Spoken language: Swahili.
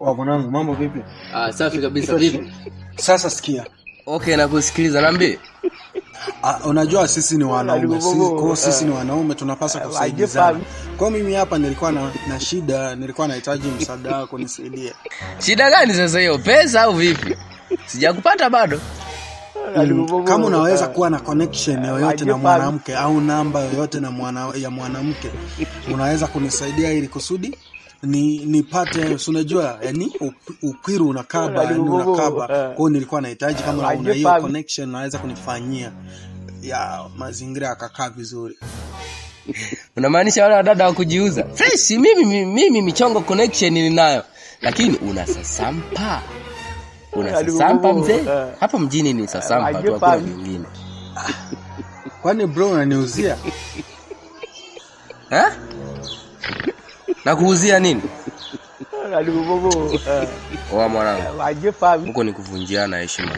Wa mwanangu, mambo vipi? Ah, safi kabisa. Vipi? Sasa sikia. Okay, nakusikiliza, niambie. Ah, unajua sisi ni wanaume. Sisi ni wanaume tunapaswa kusaidizana. Kwa mimi hapa nilikuwa na shida, nilikuwa nahitaji msaada wako nisaidie. Shida gani sasa hiyo? Pesa au vipi? Sijakupata bado. Kama unaweza kuwa na connection yoyote na mwanamke au namba yoyote na ya mwanamke, unaweza kunisaidia ili kusudi nipate, si unajua yani ukwiru unakaba, yani unakaba. Kwa hiyo nilikuwa nahitaji kama una hiyo connection unaweza kunifanyia ya mazingira yakakaa vizuri. Unamaanisha wale wadada wa kujiuza? Fresh, mimi michongo connection ninayo. Lakini una sasampa. Una sasampa mzee? Hapa mjini ni sasampa tu, hakuna kingine. Kwani bro unaniuzia? Eh? Nakuuzia nini? Oa mwanangu. Huko ni kuvunjiana heshima.